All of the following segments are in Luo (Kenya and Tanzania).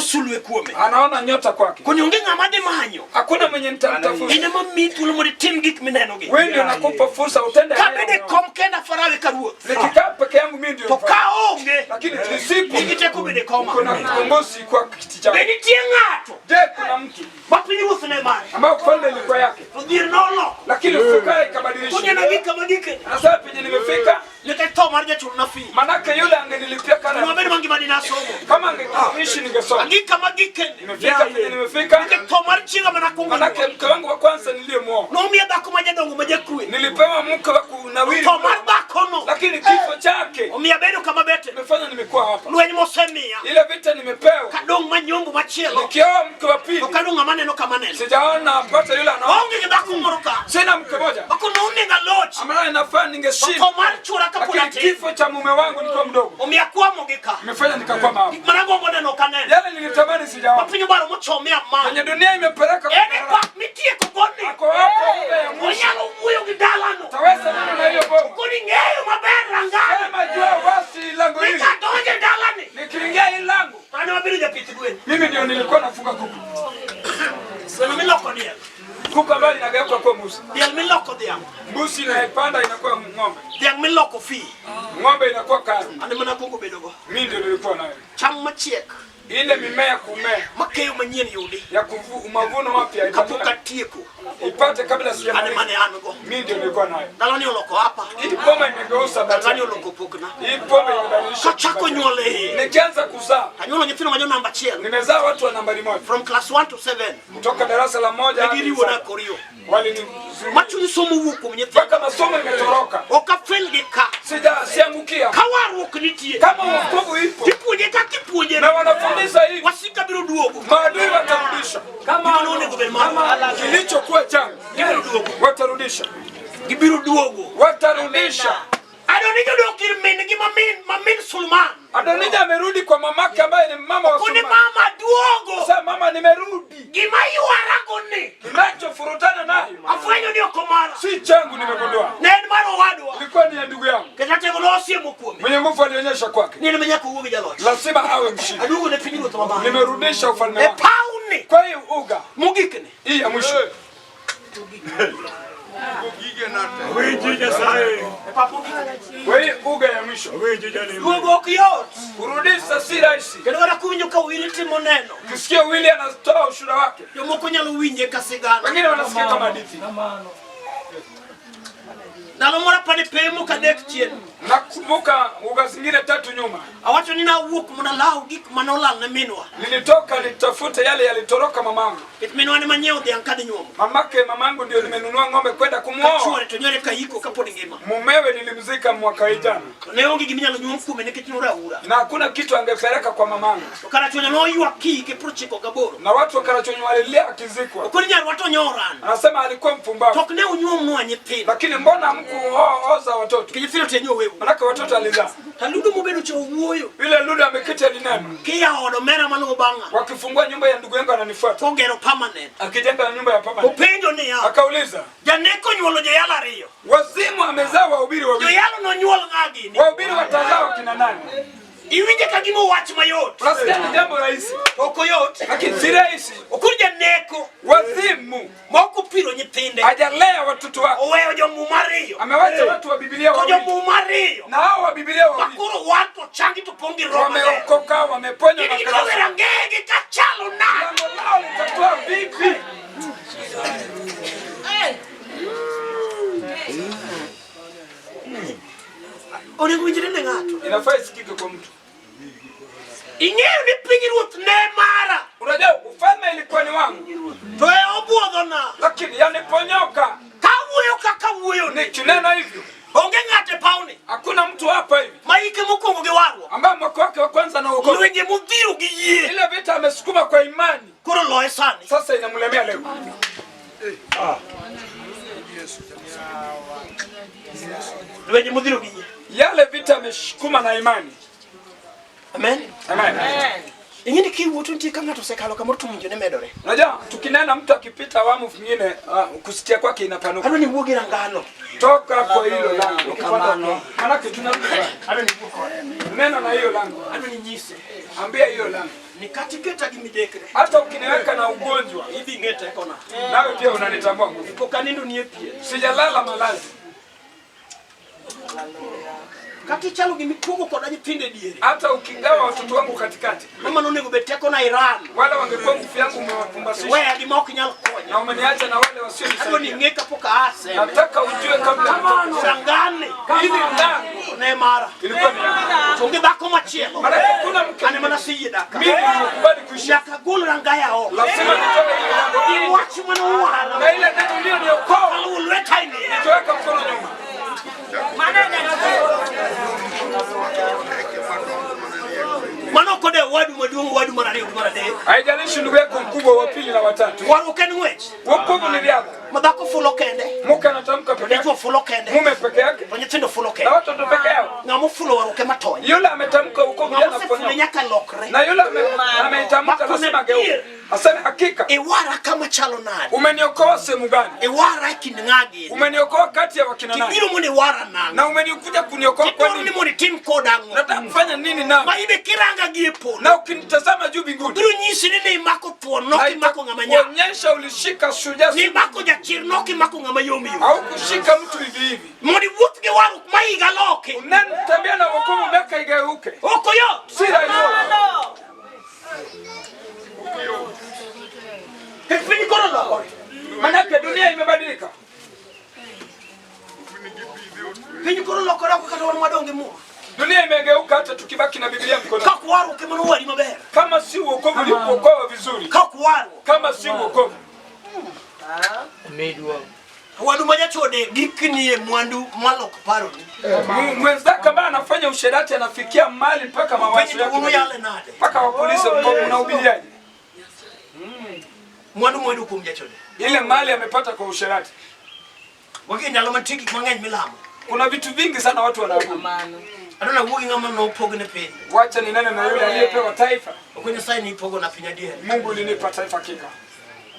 Oneno sulwe kuome. Anaona nyota kwake. Koni onge ng'ama dhi manyo. Hakuna mwenye nitamtafuta. In ema miyi thuolo mondo itim gik minenogi. Wewe ndio nakupa fursa utende. hayo Kabedo e unaona. kom kenda farawe ka ruoth. Nikikaa peke yangu mimi ndio To mfalme. ka onge, Lakini nisipo nigi teko bedo e koma. kuna kiongozi kwa kiti Be changu. nitie ng'ato Je, kuna mtu ma pinyruoth ne mare ambayo ufalme ilikuwa yake, to dhier noloko. lakini ufukara ikabadilisha. Koneno gik kama gikeni. Anasema penye nimefika, Nikech tho mar jachulna fee. manake yule angenilipia kara, Mabed mangima dinasomo. kama angeishi ningesoma. Agik kama gikeni. Nimefika penye nimefika, Nikech tho mar chiega mana kuongo manake nyuol. mke wangu wa kwanza niliyemwoa Nomiya dhako ma jadongo ma jakwe. nilipewa mke wa kunawiri, Tho mar dhakono lakini kifo chake omiya bedo kama bete. imefanya nimekuwa hapa. Lweny mosemiya. Ile vita nimepewa, Kadong' manyombo machielo. nikioa mke wa pili To kadong' ng'ama neno kama neno. sijaona pata yule anaoa. Aonge gi dhako moro ka. Sina mke moja Makono onego aloch. ambaye inafaa To ningeshinda, tho mar chuora kapod lakini atin. kifo cha mume wangu nikiwa mdogo Omiya akwamo gi ka. imefanya nikakwama hapa. Gik mana gombo neno ok aneno. Yale nilitamani sijaona. Ma piny obaro mochomea malo. Kwenye dunia imepeleka Ere pak mitieko goni. ako hapo ile ya mwisho. Onyalo wuoyo gi dalano. Taweza neno na hiyo bomu. Koni ng'eyo maber rangano. Sema jua wasi lango hili. Nikadonjo e dalani. Nikiingia hii lango, To an ema abedo japith gwen. mimi ndio nilikuwa nafuga kuku. Gweno miloko diel. Kuku ambayo inageuka kuwa mbuzi. Diel miloko dhiang'. Mbuzi inaipanda inakuwa ng'ombe. Dhiang' miloko fi. Ng'ombe inakuwa kari. An ema nakwongo bedogo. Mimi ndio nilikuwa nayo. Cham machiek. Ile mimea kumea Makeyo manyien yudi. ya mavuno mapya Kapok itamea. atieko. Ipate kabla An ema sijamaliza. ne an go. Mimi ndio nilikuwa nayo. Dalani oloko hapa. Hii boma imegeuza Dalani bati. oloko pokna. Hii boma imebadilisha. Kachako nyuol e iye. Nikianza kuzaa, Anyuolo nyithindo ma jo namba achiel. nimezaa watu wa nambari moja. From class 1 to 7. Kutoka darasa la moja Ne hadi giriwona saba. kor yo. Walinizuia. Ma chuny somo wuok kuom nyithindo. Mpaka masomo imetoroka. Ok afel gi ka. Sija siangukia. Ka warruok nitie. Kama wokovu ipo Tipuonje kaka ipuonje. na wanafundisha hivi, Wasika biro duogo. maadui watarudisha Gima nonego bed mar. kilichokuwa changu, Gibiro duogo. watarudisha, Gibiro duogo. watarudisha. Adonija odok ir min-gi ma min ma min Sulman. Adonija amerudi kwa mamake ambaye ni mama wa Koni Sulemani. mama duogo. Sasa mama, nimerudi, Gima ywarago ni kinachofurutana nayo afwenyo ni ok mara. si changu, nimegundua Ne en mar owadwa. ilikuwa ni ya ndugu yangu. Kendo atego nosiemo kuome. Mwenye nguvu alionyesha kwake, Ni en ema nyaka owuog jaloch. lazima awe mshindi. Aduogo ne pinyruoth mamalo. Nimerudisha ufalme E wake. pawni Kwa hiyo uga mogikni. hii ya mwisho Winji Nyasaye. E pap mogikni. kwa hiyo uga ya mwisho Winji Jalimo. Duogo ok yot. kurudisha si rahisi. Kendo kata kuwinjo ka Willy timo neno. Ukisikia Willy anatoa ushuhuda wake, Jomoko nyalo winje ka sigana. wengine wanasikia kama hadithi. Ndalo moro apani pemo kadek chien. Nakumbuka uga zingine tatu nyuma, Awacho ni nawuok mondo alaw gik mane olal ne minwa. nilitoka nitafute yale yalitoroka mamangu. Nikech minwa ne manyiewo dhiang' kadhi nyuomo. Mamake mamangu ndio nimenunua ng'ombe kwenda kumwoa. Kachuore to nyore kayiko kapod ngima. Mumewe nilimzika mwaka jana, To ne onge gima inyalo nyuom kuome nikech noraura. na hakuna kitu angepeleka kwa mamangu, To karachuonyo noywak kiyike 98. na watu wa Karachuonyo walilia akizikwa. Okoni nyarwa to nyoran. Anasema alikuwa To mpumbavu, ok ne unyuomnwa nyithindo. lakini mbona hamkuoza watoto? Nikech nyithindo te nyowewu. Manake watoto alizaa. Taludo mobedo cha owuoyo. Yule Luda ameketi alinena, Kiyawo od omera maluwo bang'a. wakifungua nyumba ya ndugu yangu ananifuata, Kogero permanent. akijenga nyumba ya permanent. Openjo niya, Akauliza, janeko onyuolo joyalo ariyo. wazimu amezaa wahubiri wawili, Joyalo nonyuol ng'a gini? wahubiri watazaa wakina nani? Iwinje ka gima owach mayot. Unasikia ni jambo rahisi, Ok oyot. lakini si rahisi. Okur janeko Wazimu ma ok opiro nyithinde. hajalea watoto wake, Oweyo jomuma ariyo. amewacha watu wa Biblia To wawili, jomuma ariyo. na hao wa Biblia wawili Makoro war to changi to pong' gi roho maler. wameokoka, wameponywa Gin na giduogo e kanisa. rangegi ka chalo nade? Lango lao litatoa vipi? Onego winjre ne ng'ato. Inafaa isikike kwa mtu. Ing'eyo ni pinyruoth ne mara. Unajua ufalme ilikuwa ni wangu, To e obuodhona. lakini yaniponyoka. Kawuoyo kaka wuoyo ni. Nikinena hivyo, Onge ng'ato e pawni hakuna mtu hapa hivi ma hike mokwongo gi warruok. ambaye mwaka wake wa kwanza na wokovu, Lwenje modhiro gi yie ile vita amesukuma kwa imani, koro loye sani. sasa inamlemea leo. Lwenje modhiro gi yie. Yale vita amesukuma na imani. Amen. Amen. Ing'e ni kiwuotho to nitie ka ng'ato osekalo kamoro to winjo ne medore. Unajua tukinena mtu akipita awamu nyingine kusikia kwake inapanuka. Adwa ni wuog gi rangano. Toka kwa hilo lango. Maanake tunarudi. Adwa ni wuog kode. Nena na hiyo lango. Adwa ni nyise. Ambia hiyo lango. Ni kata iketa gi midekre. Hata ukiniweka na ugonjwa, Idhi ng'e tekona. nawe pia unanitambua nguvu. Pok anindo ni e pien. Sijalala malazi. Kata ichalo gima ikuogo koda nyithindo e diere. Hata ukigawa watoto wangu katikati, Mama nonego bed tekona iran. wala wangekuwa nguvu yangu umewapumbasisha Weya gima ok inyal konya. na umeniacha na wale Adwa ni wasionisaidia. ing'e kapok aa seme. Nataka ujue kabla Sangane hili lango ne mara. ilikuwa ni yangu. To onge dhako machielo. Maanake kuna mke An ema naseyie daka. mimi nimekubali kuishi, Nyaka agol rangaya oko. lazima nitoe ile lango Gi ili wach mane uwara. na ile neno uliyoniokoa Aluwo lweta e nindo. nitoweka mkono nyuma. Mano ok odewo wadu maduong' wadu mar ariyo gi mar adek. Haijalishi ndugu yako mkubwa wa pili na watatu, Warruok en ng'wech. wokovu ni riadha. Ma dhako fulo kende. Mke anatamka To peke yake, dichuo fulo kende. mume peke yake To nyithindo fulo na kende. watoto peke yao. Ng'ama ofulo warruok ema tony. Yule ametamka wokovu Ng'ama jana osefulo kuponyoka, nyaka lokre. na yule ameitamka lazima ageuke, aseme hakika Iwara kama chalo nade. umeniokoa sehemu gani? Iwara e kind ng'a gini. Umeniokoa kati ya wakina nani? Tibiro mondo iwara nang'o. Na umenikuja kuniokoa kwa Tidwaro ni nini? mondo itim koda ang'o. Nataka kufanya nini nami? Ma ibe kiranga gi e polo. Na ukinitazama juu mbinguni, Biro nyisi ni nimako thuon, na nok imako ng'ama nyap. itakuonyesha ulishika shujaa, Nimako jachir, nok imako ng'ama yom yom. au kushika mtu hivi hivi. Mondo iwuoth gi warruok ma higa loki. Unatembea na wokovu miaka igeuke, Ok oyot. si rahisi. Nikech piny koro olokore. Manake dunia imebadilika. Piny koro olokore ok kata wan mwadong' gi muma. Dunia imegeuka hata tukibaki na Biblia mkononi. Ka ok warruok ema nowari maber. Kama si wokovu ulikuokoa vizuri, Ka ok warruok. kama si wokovu Wadu ma jachode gikni e mwandu malok paroni. Mwenzako ambaye anafanya usherati anafikia mali mpaka mawazo Penj to unu yake yale nade. mpaka wa polisi mnahubiriaje? Mwandu moyudo kuom jachode. Ile mali amepata kwa usherati. Wagi ndalo mantie gik mang'eny milamo. Kuna vitu vingi sana watu wanaabudu. Adwa nawuo gi ng'ama nopogne piny. Wacha ninene na yule aliyepewa taifa. Ok Nyasaye nipogona piny adier. Mungu ulinipa taifa hakika.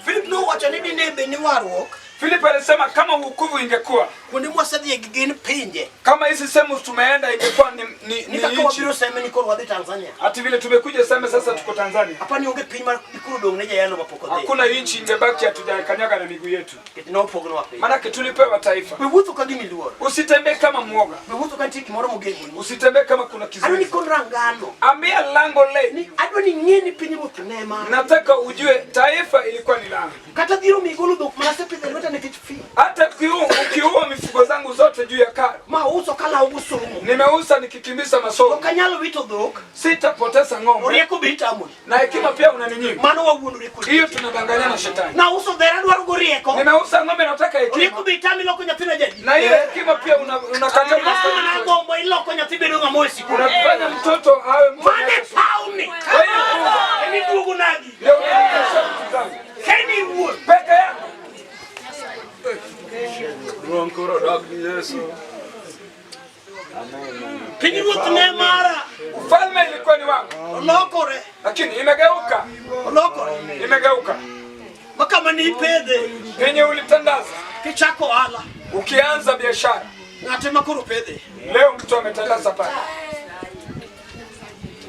Philip nowacho ni dine bed ni warruok Philip alisema kama wokovu ingekuwa kuonde mwasedhiye gi gin pinje. kama hizi sehemu tumeenda ingekuwa ni, Ni ni kaka nchi. wabiro seme ni koro wadhi Tanzania. Hati vile tumekuja seme sasa tuko Tanzania, Apa ni onge piny ma dikoro dong' ne jayalo mapok odhi. hakuna nchi ingebaki hatujakanyaga na miguu yetu, Nikech nopognwa piny. maanake tulipewa taifa. We wuotho ka gima iluoro. Usitembee kama mwoga, We wuotho ka nitie gimoro mogeng'oni. usitembee kama kuna Adwa ni kizuizi. kon rangano. Ambia lango le, Ni adwa ni ing'e ni piny ruoth ne mara. nataka ujue taifa ilikuwa ni lango. Kata dhiro migolo dhok mana asepidho e lweta nikech fi. Hata ukiua mifugo zangu zote juu ya karo, Ma uso kalawo gosomo. nimeuza nikikimbiza masomo, Ok anyal wito dhok. sitapoteza ng'ombe Rieko be itamori. na hekima pia unaninyima. Mano wawuondore kodi. Hiyo tunadanganyana na shetani. Nauso dher adwaro go rieko. Nimeuza ng'ombe, nataka Rieko hekima, be itami loko nyathina jadi. na hiyo hekima pia unakataa. Iloso mana gombo iloko nyathi bedo ng'ama oe sikul. Unafanya mtoto awe mtu Mane pawni. Kwa hiyo Emiduogo nagi. ndio unarudisha vitu zangu Keni iwuon. peke yako. Piny ruoth ne mara. Ufalme ilikuwa ni wangu, Olokore. lakini imegeuka, Olokore. imegeuka. Ma kama nipedhe Penye ulitandaza kichako ohala. ukianza biashara, Ng'ate ma koro pedhe. leo mtu ametandaza pale.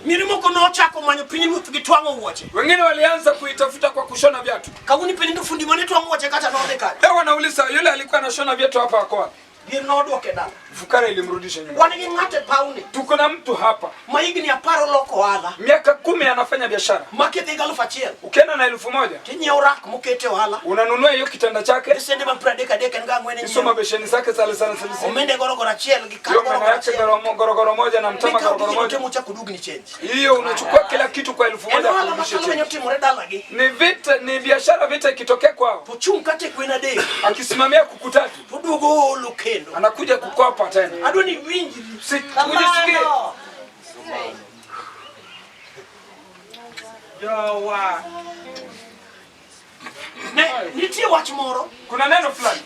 Mine moko nochako manyo piny ruoth gi twang'o wuoche. Wengine walianza kuitafuta kwa kushona viatu. Kawuono ipenjo ni fundi mane twang'o wuoche kacha nodhi kanye. Leo wanauliza yule alikuwa anashona viatu hapa ako wapi? Dhier nodwoke dala. Fukara ilimrudisha nyuma. Wan gi ng'ato e pawni Tuko na mtu hapa ma higni apar oloko ohala miaka 10 anafanya biashara. ma kidhi gi 1000 Ukienda na 1000 tinyiewo rak mokete ohala unanunua hiyo kitanda chake, gi sende ma 30 3 en ga ang'wen hizo inyiewo mabesheni zake sale sana sale omende gorogoro achiel gi kar hiyo meno gorogoro yake achiel gorogoro moja na mtama mikawo gorogoro gigi te moja, mochako dugni change. hiyo unachukua kila kitu kwa En 1000 ohala kurudisha machalo chini. manyo timore dalagi Ni vita, ni biashara. Vita ikitokea kwao, to chung' kata e gwen adek akisimamia kuku tatu to duogo olo kendo. anakuja kukopa tena. Adwa ni iwinjri. Si ujisikie Ne nitie wach moro kuna neno fulani.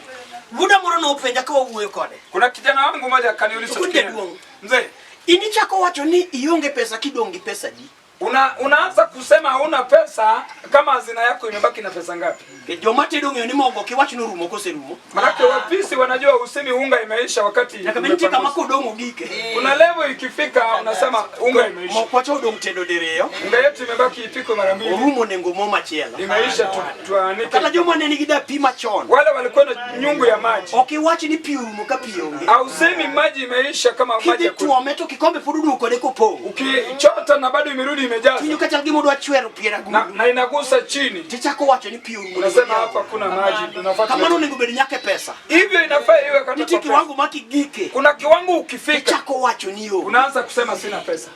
wuoda moro nopenja ka wawuoyo kode. Kuna kijana wangu mmoja akaniuliza, Kunde tukienda, duong'. mzee, In ichako wacho ni ionge pesa kidong' gi pesa di. Unaanza kusema hauna pesa kama hazina yako imebaki na pesa ngapi? Joma tedo ong'eyo ni mogo kiwach norumo koserumo. Manake wapisi wanajua usemi unga imeisha wakati Nyaka bed nitie kama umepangusa. kodong' ogike. Kuna level ikifika unasema unga imeisha. Mokwacha odong' tedo diriyo. Unga yetu imebaki ipikwe mara mbili. Orumo nengo mo machielo. Imeisha tuanike. Kata joma ne nigi dapi machon. Wale walikuwa na nyungu ya maji. Ok iwach ni pi orumo ka pi onge. Hausemi maji imeisha kama maji Kidhi ya kunywa. tuome to kikombe pod oduogo kode kopong'. Ukichota na bado imerudi imejaza. Winjo ka chal gima odwa chwero pier Na, agulu. na inagusa chini. Tichako wacho ni pi orumo. Unasema hapa kuna maji, unafaa Kamano tulete. onego bed nyaka e pesa. Hivyo inafaa iwe kata Nitie kwa pesa. kiwango ma kigike. Kuna kiwango ukifika Tichako wacho ni onge. unaanza kusema sina pesa.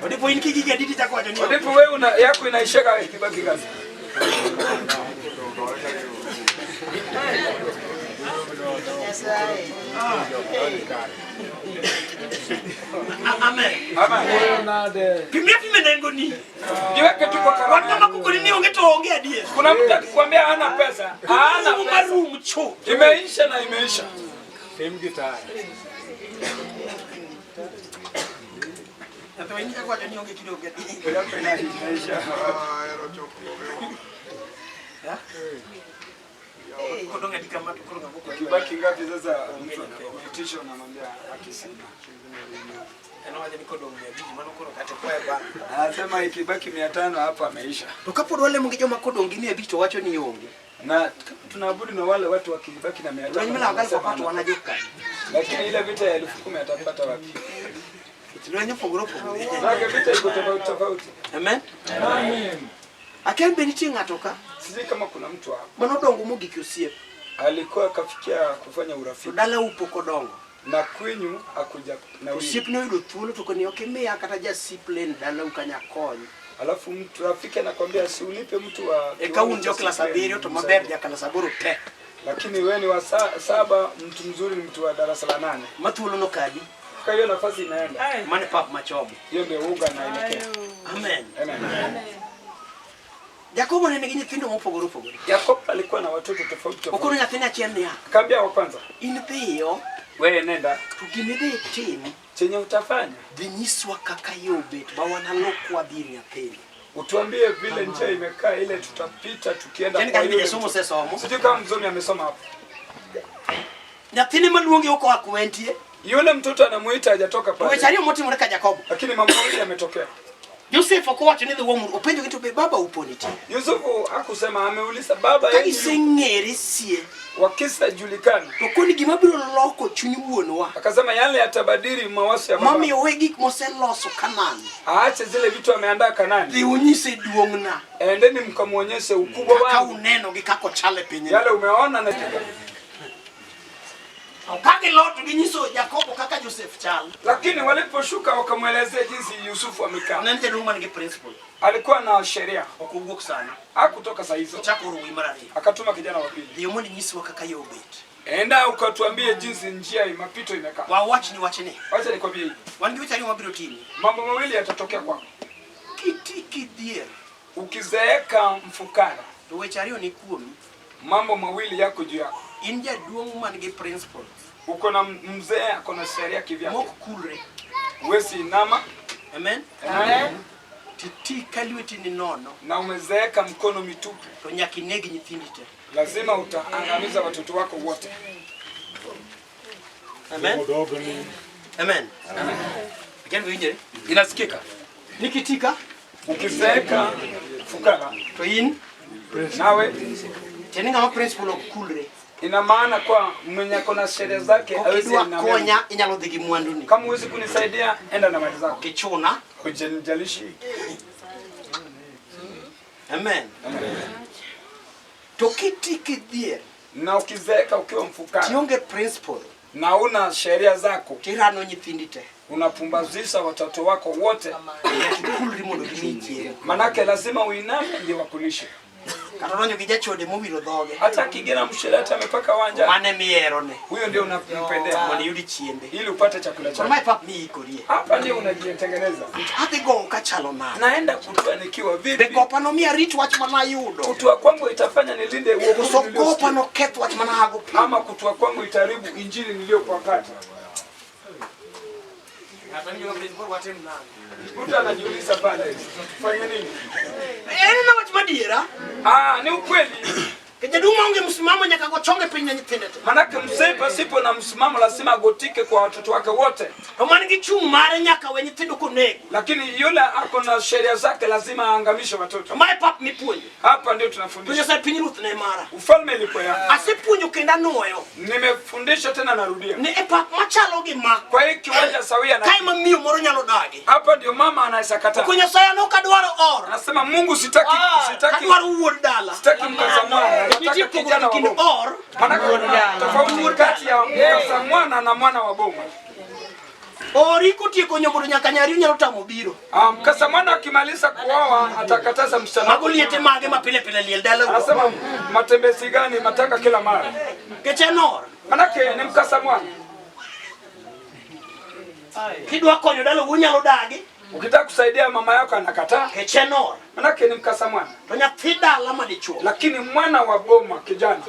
Odipo in kigike adi tichako wacho ni onge. Ndipo wewe una yako inaishika ikibaki kazi. Amen. Amen. Pimia pime nengoni. Jiweke tu kwa Wan karama. ng'ama kokoni ni onge to onge adier. Kuna mtu akikwambia hana pesa, hana Orumo pesa. marum chuth. Imeisha na imeisha. Nyathi in ichako wacho ni onge kido onge adier. Yako inaisha. Kodong' adi kama to koro ng'ama okoni. Kibaki ngapi sasa mtu anakuitisha unamwambia akisina. En owacho ni kodong' 500 mano koro kata kwaye bang'. Anasema ikibaki 500 hapa ameisha. To kapod walemo gi joma kodong' gi 500 to wacho ni onge. Na tunaabudu na wale watu wakibaki na 500. Lweny milawo gal wanasema pato wan ajoka. Lakini ile vita ya 10,000 atapata wapi? Lweny opogore opogore. Maana vita iko tofauti tofauti. Amen. Amen. Akia be nitie ng'ato ka Sijui kama kuna mtu hapa manodongo mogik e osiep alikuwa akafikia kufanya to urafiki dalau pok odongo. na kwinyu akuja na wili. Osiepne oyudo thuolo to koni ok imiya kata jasip len dalau kanyakony. Alafu mtu rafiki anakwambia si unipe mtu wa Eka kiwango un cha jo klas sifuri, abiriyo to maber msaidie. ja klas aboro te. Lakini wewe ni wa saba, mtu mzuri ni mtu wa darasa la 8. Ma thuolo nokadi Kwa hiyo nafasi inaenda. mane pap machomo. Hiyo ndio uga naelekea. Amen. Amen. Jakobo ne nigi nyithindo mopogore opogore. Yakobo alikuwa na watoto tofauti Okono tofauti. nyathine achiel niya, Akaambia wa kwanza, in dhiyo wewe nenda to gimidhi itim chenye utafanya dhi nyiswa kaka yo obet ba wanalok wadhi ir nyathini. utuambie vile njia imekaa ile tutapita tukienda Yaani kwa kaka yule jasomo mtu. osesomo. Sijui kama msomi amesoma hapo. Nyathine maluonge ok oa kuma entie. Yule mtoto anamuita hajatoka To weche pale. ariyo motimore ka Jakobo. Lakini mambo mawili yametokea. Joseph ok owacho ni dhi uom openjo gi to be baba upo nitie. Yusufu hakusema, ameuliza baba Ka yenu giseng'ere sie wakisajulikana. to koni gima biro loko chuny wuonwa Akasema yale yatabadili mawazo ya baba. mamiyo we gik moseloso Kanaan Aache zile vitu ameandaa Kanani. dhi unyise duong'na Endeni mkamuonyeshe ukubwa kaka wangu. uneno gi kaka ochal e pinyni. Yale umeona na To ka gilot to ginyiso Jakobo kaka Joseph chal. Lakini waliposhuka wakamwelezea jinsi Yusufu amekaa. Ne en jaduong' man gi principle. Alikuwa na sheria. Ok owuok sani. Hakutoka saa hizo. Ochako oro wuoyi mar ariyo. Akatuma kijana wa pili. Dhiyo mondo inyiswa kaka yo obet. Enda ukatuambie jinsi njia ya mapito imekaa. Wawach ni wachni. Wacha nikwambie hivi. Wan gi weche ariyo mabiro timi. Mambo mawili yatatokea kwako. Kiti kidhier Ukizeeka mfukara, to weche ariyo ni kuomi. mambo mawili yako juu yako. In jaduong' man gi principles Uko na mzee ako na sheria kivyake. mok kulre. Huwezi inama. Amen. Amen. Titi ka lweti ni nono Na umezeeka mkono mitupu. to nyaka ineg nyithindi te. Lazima utaangamiza watoto wako wote. Amen. Amen. Amen. Winjore? Inasikika. Nikitika Ukizeeka fukara, to in nawe tiende ng'ama principle ok kulre. ina maana kwa mwenye ako na sheria zake hawezi Okidwa inamia. konya inyalo dhi gi mwanduni. Kama huwezi kunisaidia, enda na mali zako. Okichuna. Hujanijalishi. Amen. To kiti kidhier Na ukizeeka ukiwa mfukara tionge principle na una sheria zako, tirano nyithindi te. unapumbazisha watoto wako wote, Nyaka ikulri mondo gimiyi chiemo. manake lazima uiname ndio wakulishe. Kata donjo gi jachode mowiro dhoge. Hata akigena msherati amepaka wanja, Mane mierone huyo ndio unampendea mondo iyud chiembe. ili upate chakula Koro chako. mae pap miikorie. Hapa ndio unajitengeneza. Adhi gowo kachalo nade. Naenda kutua nikiwa Be vipi? gopa nomiya arit wach manayudo. Kutua kwangu itafanya nilinde uokovu Koso gopa niliosikia, noketh wach manahago piny. ama kutua kwangu itaharibu injili niliyopakata. Mtu anajiuliza pale, tufanye nini? En na wach madiera. Ah, ni ukweli. Ke jaduong' maonge msimamo nyaka go chonge piny ne nyithinde te. Manake mzee pasipo na msimamo lazima agotike kwa watoto wake wote, To man gi chung' mare nyaka we nyithindo konego. lakini yule ako na sheria zake lazima aangamishe watoto. To mae pap mipuonjo. Hapa ndio To tunafundisha. Nyasaye piny ruoth ne mara. Ufalme ilikuwa yangu, Asepuonjo kendo anuoyo. nimefundisha tena narudia. Ni e pap machalo gi ma. Kwa hii kiwanja sawia na Kae ma miyo moro nyalo dagi. hapa ndio mama anaweza kataa. Ko Nyasaye an ok adwaro or. Anasema Mungu, sitaki sitaki Adwaro wuod dala. sitaki mkaza mwana, Nitie nataka kijana pogruok e wa kind boma. or Maanake kuna tofauti kati ya mkaza mwana na mwana wa boma. ori kotieko nyombo to nyaka nyari nyalo tamo biro. Ah, mkaza mwana akimaliza kuoa atakataza msichana. Mago liete mage ma pile pile liel dala. Anasema matembezi gani matanga kila mara. Kech en or. Manake ni mkasa mwana. Kidwa konyo dala wuo nyalo dagi. Ukitaka kusaidia mama yako anakataa. Kech en or. Manake ni mkasa mwana. To nyathi dala madichuo Lakini mwana wa boma kijana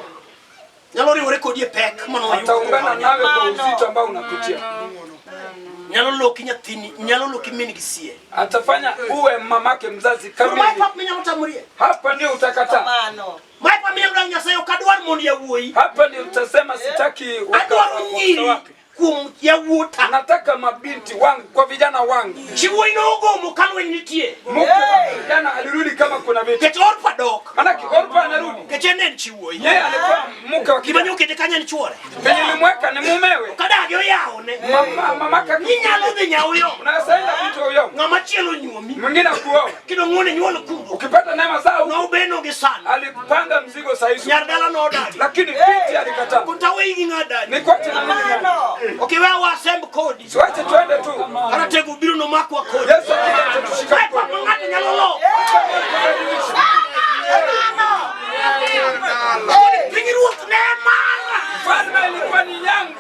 nyalo riwore kodi e pek mano ataungana nawe kwa uzito ambao unapitia. Nyalo loki nyathini, nyalo loki min gi sie. Atafanya uwe mamake mzazi Koro mae kamili. pap minyalo tamrie. Hapa ndio utakataa. Mae pap minyalo dagi Nyasaye ok adwar mond yawuoyi. Hapa ndio utasema sitaki Adwaro nyiri wake. kuom yawuota. Nataka mabinti wangu kwa vijana wangu. Chi wuoyi nogomo ka lweny nitie. Mke wa kijana alirudi kama kuna vita. Kech Orpa dok. Manake Orpa anarudi. Kech en en chi wuoyi. Yeye alikuwa mke wa Gima kijana. nyokete kanyo en chuore. Penye nilimweka ni mumewe. Kadagi oyawone. Mama mamaka Inyalo dhi nyauyo. Unaweza enda mtu huyo. Ng'ama chielo nyuomi. Mwingine akuoa. Kendo ng'uone nyuol kuro. Ukipata neema zao Nobeno gi sana. alipanga mzigo saa hizo. Nyar dala nodagi. Lakini binti alikataa. Kontawe gi ng'adani. Nikwache na mimi nani? Ok iwe wasemb kodi. Siwache tuende tu. Karatego biro nomakwa kodi. Yesu akija atatushika Mae pap mkono. ma ng'ato nyalo loko. Piny ruoth ne mara. Mfalme ilikuwa ni yangu,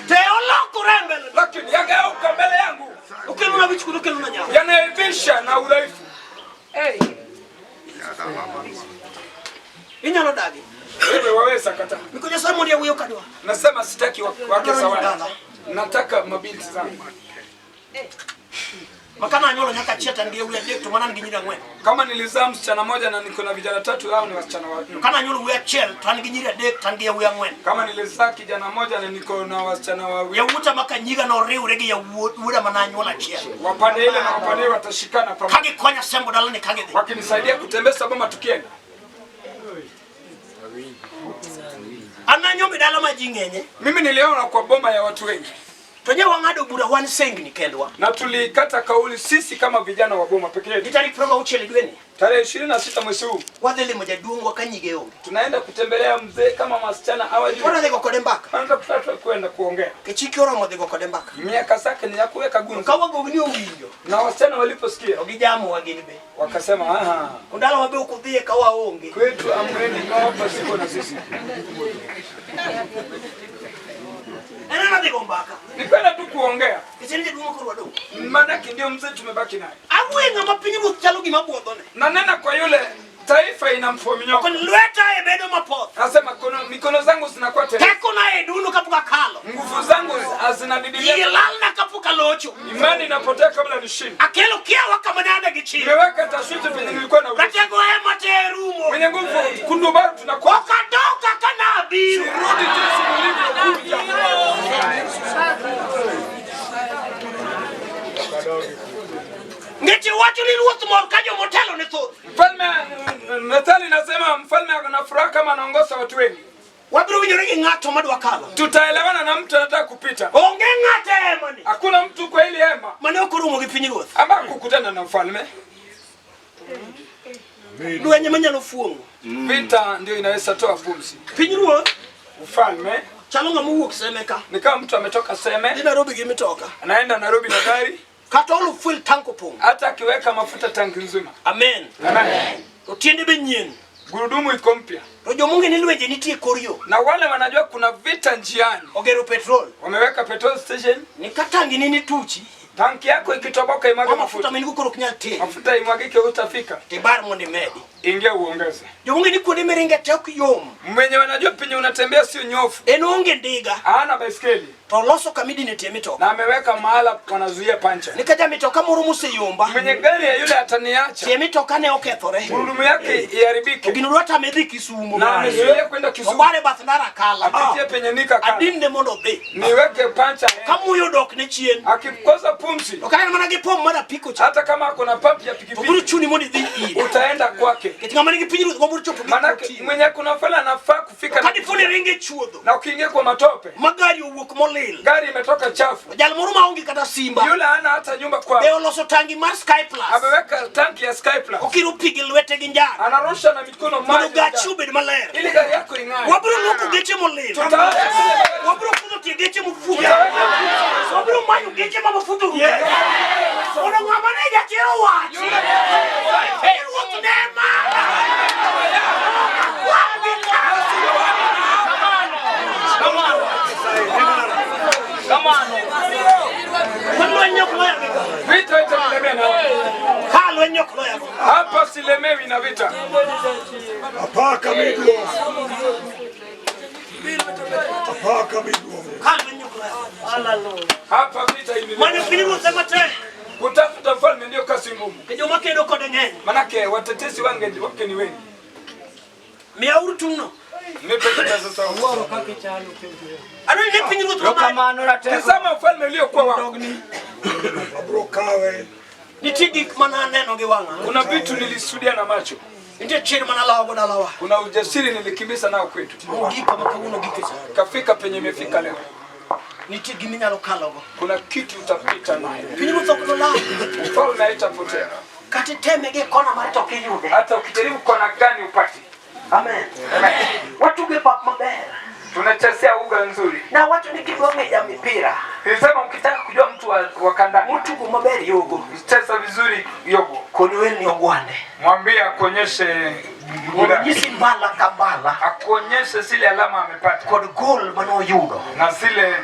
Te olokore mbele. lakini yageuka mbele yangu, Okelona wich kuno okelona nyawo. yanaibisha na udhaifu. Inyalo dagi. Wewe waweza kataa. Miko Nyasaye mondo yawuoyi ok adwar. Nasema sitaki wake sawa, nataka mabinti zangu. Makana anyuolo nyaka achiel to an gi yawuoyi adek to mana an gi nyiri ang'wen. Kama nilizaa msichana moja na niko na vijana tatu, hao ni wasichana wanne. Kana anyuolo wuoyi achiel to an gi nyiri adek to an gi yawuoyi ang'wen. Kama nilizaa kijana moja na niko na wasichana wawili, Yawuota maka nyiga noriwre gi yawuoda mana anyuolo achiel. wapande ile na wapande ile watashikana Ka pamoja, gikonya sembo dalani ka gidhi. wakinisaidia kutembeza boma tukienda. An nanyombo e dala ma ji ng'enye. Mimi niliona kwa boma ya watu wengi To nye wang'ado bura wan sengni kendwa. na tulikata kauli sisi kama vijana wa boma peke Gi yetu. tarik 26 e dweni Tarehe 26 mwezi huu wadhi limo jaduong' wa ka nyige onge. tunaenda kutembelea mzee kama wasichana hawajui. Wadhi go kode mbaka. Kwanza kutaka kwenda kuongea. Kech oromo dhi go kode mbaka. Miaka zake ni ya kuweka To gumzo, ka wagogni owinjo na wasichana waliposikia to gijamowa gin be. wakasema, aha, To dalawa be ok udhiye ka waonge. kwetu amreni hapa siko na sisi. En ana dhi go mbaka. Ni kwenda tu kuongea, Kech en jaduong' koro wadong'. maanake ndio mzee tumebaki naye. Awuoye ng'ama piny ruoth chalo gima buodhone. Na nena kwa yule taifa ina mfomnyoko, Kon lweta e bedo mapoth. nasema mikono zangu zinakuwa tele, Tekona e duno kapok akalo. nguvu zangu Yie hazinadidimia, lalna kapok alocho. imani inapotea kabla nishinde. Akelo kiawa kama nade gi chir. Nimeweka tashwishi penye nilikuwa na uwezo. Ratego ema te rumo. Mwenye nguvu kundubaru tunakuwa Ok adok kaka nabiro. sirudi jinsi nilivyokuja. Ngeche wacho ni ruoth mor ka jomotelo ne thoth. Mfalme Methali inasema mfalme ana furaha kama anaongoza watu wengi. Wabiro winjore gi ng'ato madwa kalo. Tutaelewana na mtu anataka kupita. Onge ng'ato e hema ni Hakuna mtu kwa hili hema mane ok oromo gi piny ruoth. ambaye kukutana na mfalme. Lweny manyalo fuong'o. Vita ndio inaweza toa pumzi. Piny ruoth Ufalme chalo ng'ama owuok Seme ka. ni kama mtu ametoka Dhi Seme Nairobi gi mitoka. anaenda Nairobi na gari, Kata olo fuel tank opong'. hata akiweka mafuta tanki nzima. Amen. Amen. To tiende be nyien. Gurudumu iko mpya, To jomong'e ni lwenje nitie e kor yo. na wale wanajua kuna vita njiani, Ogero petrol. wameweka petrol station. Ni ka tangi ni tuchi. Tanki yako ikitoboka imwage Ma mafuta mafuta, ma in go koro ok nyal teri. mafuta imwagike, utafika. Tibar mondo imedi. Ingia uongeze. Jomong'e ni kuonde miringe te ok yom. Mwenye wanajua penye unatembea sio nyofu. En oonge ndiga. Hana baiskeli. To oloso kama idine tie mitoka. Na ameweka mahala wanazuia pancha. Nikaja mitoka moro moseyomba. Mwenye gari ya yule ataniacha. Tie mitoka ne okethore. Gurudumu yake iharibike. To gino dwa tame dhi Kisumo. Na amezuia kwenda Kisumu. Obare bath ndara kala. Apitie penye nika kala. Adinne mondo odhi. Niweke pancha. Ka muya odok ne chien. Akikosa pumzi. To kata en mana gi pom mar apiko cha. Hata kama ako na pump ya To pikipiki. biro chuni mondo idhi ire. Utaenda kwake. Nikech ng'ama nigi pinyruoth gombo chopo gi Manake mwenye kuna fela anafaa kufika. Ka dipo ni ringo e chuodho. Na ukiingia kwa matope. Ma gari owuok molil. Gari imetoka chafu. Jal moro maonge kata simba. Yule hana hata nyumba kwao. Be oloso tangi mar Sky Plus. Ameweka tanki ya Sky Plus. Okiro pi gi lwete gi njara. Anarusha na mikono maji. Mondo gachi obed maler. Ili gari yako ing'ae. Wabiro luoko geche molil. Tutaosha zile Wabiro pudho tie geche mofuki. Wabiro manyo geche ma mafuta orumo. Mondo ng'ama ne jachir owachi. Ruoth ne mara. Vita itanilemea na hapa silemewi na vita. Apaka miduong'. Apaka miduong'. Hapa vita Manyo pinyruoth ema tek. Kutafuta mfalme ndio kazi ngumu. Joma kedo kode ng'eny. Manake watetezi wange wake ni wengi. Miyauru tung'no. Nipe kipaza sauti. Adwaro ni pinyruoth ma Tazama ufalme uliokuwa wako. Abro kawe. Nitie gik mana aneno gi wang'a. Kuna vitu nilishuhudia na macho. Nitie chir mana lawo go dalawa. Kuna ujasiri nilikimbiza nao kwetu. Mogik kama kawuono gike cha. Kafika penye imefika leo. Nitie giminyalo kalogo. Kuna kitu utapita nayo. Pinyruoth ok nolal. Ufalme haitapotea. Kata iteme gi kona mare to ok iyude. Hata ukijaribu kona gani upati. Amen. Watugo e pap maber. Tunachezea uga nzuri. Na wacho ni kidwa ng'eyo mipira. Nilisema mkitaka kujua mtu wa kandanda. Motugo maber yogo. Cheza vizuri yogo. Koni weni ogwande. Mwambie akuonyeshe Mondo nyisi mbala ka mbala. Akuonyeshe zile alama amepata. Kod gol manoyudo. Na zile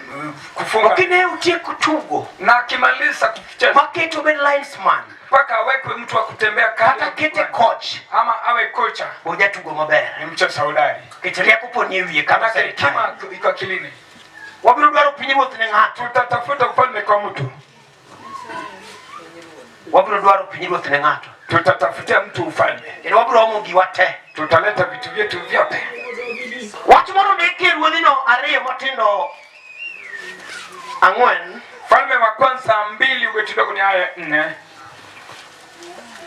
kufunga. Okine utieko tugo. Na akimaliza kucheza. Maketo obed linesman. Mpaka awekwe mtu wa kutembea kando. Kata kete coach. Ama awe kocha. Ojatugo maber. Ni mcheza hodari. Nikech rieko poni e wiye kata Manake hekima iko akilini. Wabiro dwaro pinyruoth ne ng'ato. Tutatafuta ufalme kwa mtu. Wabiro dwaro pinyruoth ne ng'ato. Tutatafutia mtu ufalme. Kendo wabiro omo giwa te. Tutaleta vitu vyetu vyote. Wach moro ondikie ruodhino ariyo matindo ang'wen. Falme wa kwanza mbili ubeti dogo ni aya nne.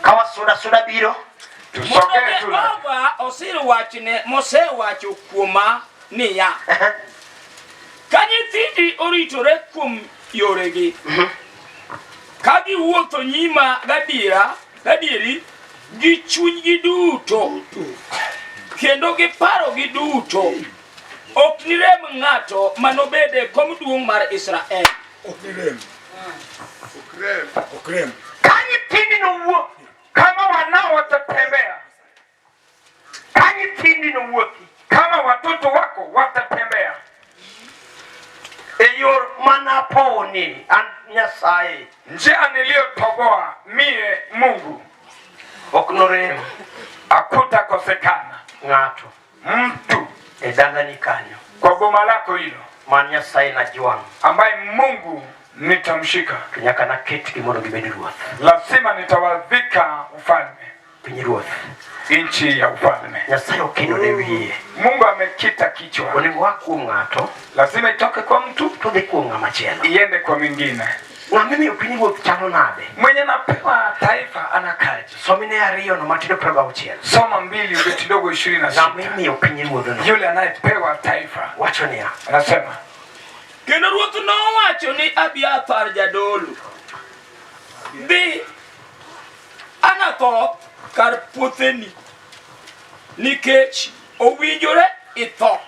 Ka wasuda suda biro. Tusogee tu na Jehova osir wachne mosewacho kuoma niya, ka nyithindi oritore kuom yoregi, ka giwuotho nyima gadiera, gadieri gi chunygi duto, kendo gi parogi duto, ok nirem ng'ato manobed e kom duong' mar Israel. Ok nirem. Ok rem. Ka nyithindi nowuok, kama wanao watatembea, ka nyithindi nowuothi kama watoto wako watatembea e yor manaponi an Nyasaye, njia niliyotoboa mie Mungu, ok norem hakutakosekana ng'ato mtu e dalani kanyo kwa boma lako hilo man Nyasaye najwang' ambaye Mungu nitamshika, to nyaka naketgi mondo gibed ruoth. lazima nitawavika ufalme, Piny ruoth. nchi ya ufalme. Nyasaye okino ne wiye. Mungu amekita kichwa, Onego oa kuom ng'ato lazima itoke kwa mtu to dhi kuom ng'ama chielo. iende kwa mwingine. Ng'ama imiyo piny ruoth chalo nade? Mwenye napewa taifa anakaje? Somine ariyo no matindo piero gauchiel. Soma mbili ubeti dogo ishirini na Ng'ama sita. imiyo piny ruodhno Yule anayepewa taifa wacho niya, anasema Kendo ruoth nowacho ni Abiathar jadolo, dhi Anathoth kar puotheni, nikech owinjore itho.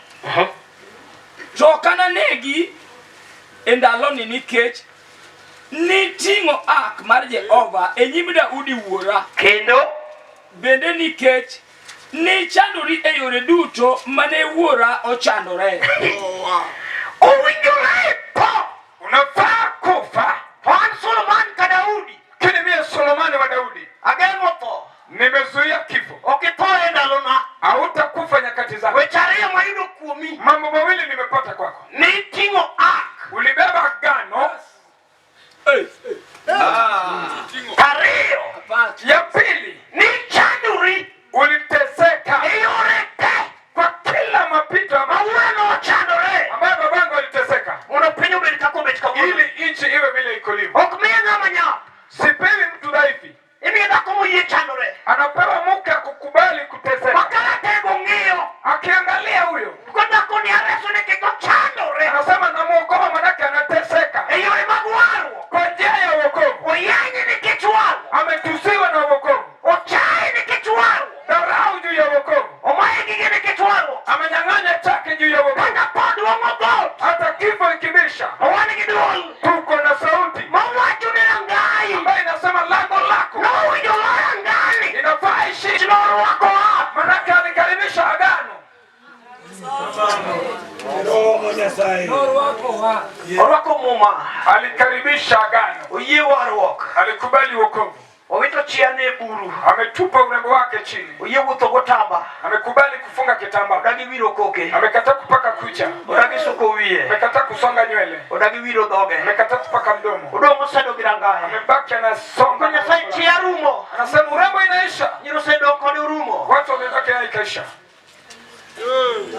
To ok ananegi e ndaloni nikech niting'o ark mar Jehova e nyim Daudi wuora. Kendo bende nikech nichandori e yore duto mane wuora ochandore. Owinjore tho. Unafaa kufa. To an Solomon ka Daudi. Lakini mie Solomani wa Daudi Ageng'o tho. nimezuia Umezuia kifo. Ok itho e ndalona. Hautakufa nyakati zako. Weche ariyo mayudo kuomi. Mambo mawili nimepata kwako. Niting'o ark. Ulibeba agano. Ariyo. Ya pili, Nichandori uliteseka e yore te kwa kila mapito ma ambayo wuono ochandore ambayo babangu aliteseka mondo piny obed kaka obet kawuono. ili nchi iwe vile ikolivyo. Ok miye ng'ama nyap. Sipewi mtu dhaifu, Imiyo dhako moyie chandore. anapewa mke akukubali kuteseka. Makaratego ng'iyo. Akiangalia huyo Ko dhako ni areso ni kik ochandore anasema namuokoa, manake anateseka e yore mag warruok. kwa njia ya wokovu. Oyanyi nikech warruok. Ametusiwa na wokovu, Ochaye nikech warruok. dharau juu ya wokovu, Omaye gige nikech warruok. amenyang'anya chake juu ya wokovu. Kata tho duong'o dhoot. Hata kifo ikibisha, To wan gi duol tuko na sauti mawacho ni rangai. ambayo inasema lango lako Nowinjo lo rangani. inafaa ishi, Norwako ark. manake alikaribisha agano. Roho Nyasaye. Orwako muma. Alikaribisha agano, Oyie warruok. alikubali wokovu, Owito chia ne e buru. ametupa urembo wake chini, Oyie wuotho gotamba. amekubali kufunga kitambaa, Odagi wiro koke. amekataa kupaka kucha, Odagi suko wiye. amekataa kusonga nywele, Odagi wiro dhoge. amekataa kupaka mdomo, Odong' osedo gi rangai. amebaki Ko anasonga. Nyasaye chia rumo. Anasema urembo inaisha, Nyiro osedong' kode orumo. watu wamebaki nayo ikaisha.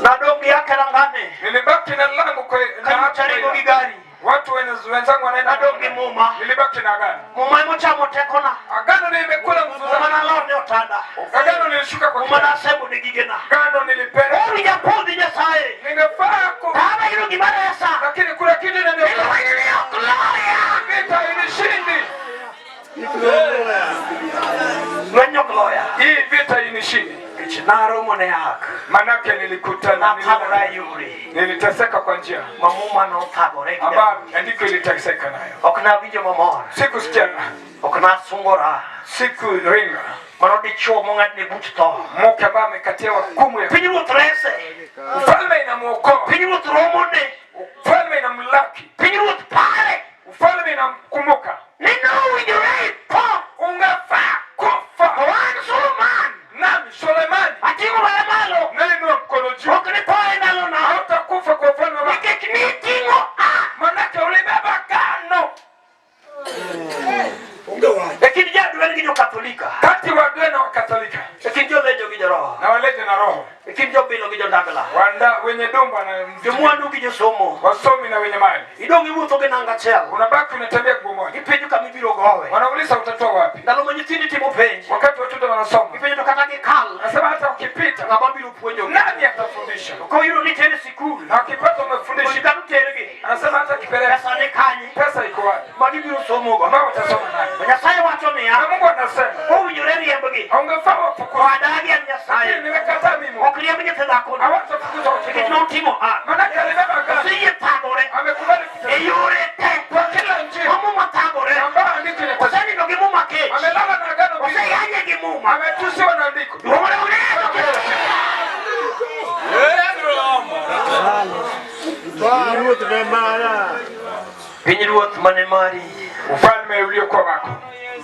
Nadong' gi ake rangane. Nilibaki na lango kwa na Kanyucharigo gi gari. watu wenzangu wanaenda Nadong' gi muma. Nilibaki na agano. Muma emochamo tekona. Agano limekula nguvu Muma zangu. nalor ne otanda. Agano nilishuka kwa Muma kitanda. nasembo ne gigena. Agano nilipenda. Owinjo apodhi Nyasaye. Ningefaa ku Kama yudo gima resa. lakini kuna kitu inaniokoa. Lweny ni ok loya. Vita inishindi. Lweny ok loya. Hii vita inishindi. Nikech naromo ne ak. Manake nilikutana Nathagora e yore. niliteseka kwa njia Ma muma nothagore gi ambayo Daudi. andiko iliteseka nayo. Ok nawinjo mamor. Sikusikia, Ok nasungora. sikuringa. Mano dichuo mong'adne buch tho. Mke ambaye amekatia hukumu ya Pinyruoth rese. ufalme inamuokoa, Pinyruoth romone. ufalme inamlaki, Pinyruoth pare. ufalme inamkumbuka. Ni nowinjore itho. Ungefaa kufa. To an Suleman. Nami Sulemani Ating'o bada malo. nainua mkono juu, Ok nitho e ndalona. hautakufa kwa ufalme wako, Nikech niting'o ark. manake ulibeba agano Onge wach. E kind jadwen gi jokatholika. kati wa Adwe na Wakatolika E kind jolejo gi joroho. na waleje na roho E kind jobilo gi jondagla. wanda wenye dumba na Jomwandu gi josomo. wasomi na wenye mali, Idong' iwuotho gi nanga achiel. unabaki unatembea nguo moja. Gipenjo kama ibiro gowe. Wanauliza utatoa wapi? Ndalo ma nyithindi timo penj. Wakati watoto wanasoma, Gipenjo to kata gikal. nasema hata ukipita Ng'ama biro puonjogi. nani atafundisha? Koyudo ni tere sikul. Na ukipata Koni umefundisha, kata otergi. anasema hata akipeleka Pesa ni kanye. pesa iko wapi? Ma gibiro somogo. Ambao watasoma naye. To Nyasaye wacho Na niya. Mungu anasema Owinjore riembgi. ungefaa To wafukuze, adagi an lakini Nyasaye. nimekataa mimi, Ok riemb nyithi dhakoni. hawatafukuzwa Nikech watoto, notimo ark. manake alibeba agano, Oseyie thagore. amekubali E kuteseka yore te. kwa kila njia Ma muma thagore. ambayo andiko inateseka. Osenindo gi muma kech. Amelala na agano mbili, Oseyanye gi muma. ametusiwa na andiko. Duong'ore onego. Ruoth ne mara. Pinyruoth mane mari. Ufalme uliokuwa wako,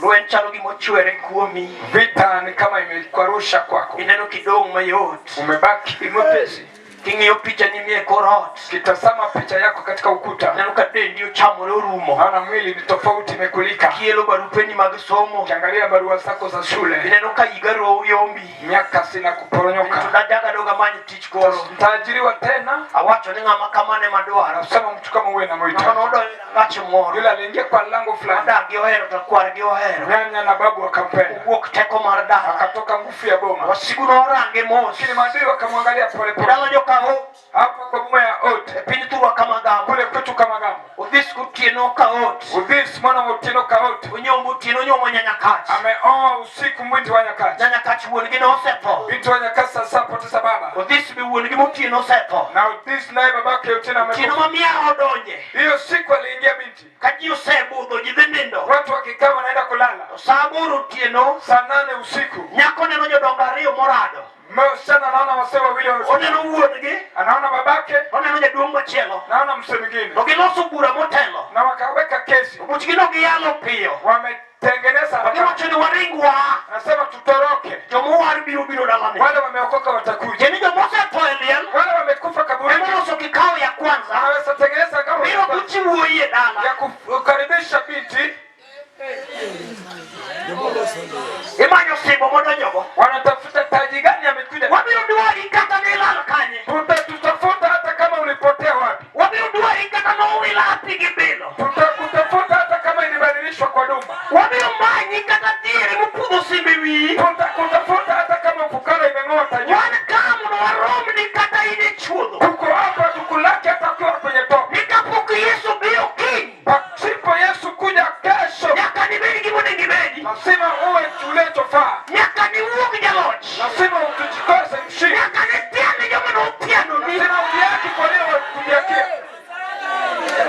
Lweny chalo gima ochwere kuomi. vita ni kama imekwarusha kwako, Ineno kidong' mayot. umebaki mwepesi. King'iyo picha ni mie kor ot. Kitazama picha yako katika ukuta, Ineno ka dendi ochamore orumo. naona mwili ni tofauti, imekulika. Kielo barupeni mag somo. Ukiangalia barua zako za shule, Ineno ka higa yombi. miaka sina To kuporonyoka, dajaga doga many tich koro. ntaajiriwa tena. Awacho ni ng'ama kamano ema dwaro. Anasema mtu kama huyu Ng'ama namhitaji. nodonjo e rangach moro. Yule aliingia kwa lango fulani, Dak gi ohero to kwar gi ohero. nyanya na babu wakampenda, Owuok teko mar dala. akatoka nguvu ya boma, Wasigu norange mos. lakini maadui wakamwangalia polepole. Dala joka ot. Hapa kwa boma ya ot E piny thurwa kamagambo. kule kwetu Kamagambo, Odhis gotieno ka ot. Udhis mwana wa Otieno Kaot Onyombo otieno onyomo nyanyakach. ameoa usiku mwinti wa nyakati, Nyanyakach wuon gi nosetho. binti wa nyakati sasa poteza baba Odhis be wuon gi motieno osetho. na Udhis naye babake Otieno Otieno amekufa. ma miaha odonje. Hiyo siku aliingia binti, Ka ji osebudho ji dhi nindo. watu wakikaa wanaenda kulala To sa aboro otieno saa 8 usiku, nyako neno jodongo ariyo morado. msichana anaona wasee wawili wamefika, Oneno wuon gi, anaona babake, oneno jaduong' machielo. naona msee mwingine, To giloso bura motelo. na wakaweka kesi, To buchgi no giyalo piyo. wame Wanatengeneza haraka. Giwacho ni waringwa. Anasema tutoroke. Jomowar biro biro dalane. Wale wameokoka watakuja. Tieni jomosetho e liel Wale wamekufa kaburini emoloso kikao ya kwanza anaweza tengeneza ngao biro guchi wuoyi e dala. ya kukaribisha binti. Imanyo simbo modonjogo. Wanatafuta taji gani amekuja. Wabiro dwari kata ne ilal kanye. Tutakutafuta hata kama ulipotea wapi. Wabiro dwari kata nowil hapi gi bilo. Tutakutafuta hata kama ilibadilishwa kwa duma. Wabiro manyi kata diere mopudho simbe wiyi. Tutakutafuta hata kama fukara imeng'oa taji. Wan ka mondo waromni kata in e chuodho. Tuko hapa tukulaki hata ukiwa kwenye tope. Ni kapok Yesu biro kiny. Pasipo Yesu kuja kesho, Nyaka nibed gima onego ibedi. lazima uwe ulichofaa, Nyaka niwuog jaloch. lazima utujikose mshindi, Nyaka nitiane joma notianoni. lazima ujiaki kwa lile walikujiakia,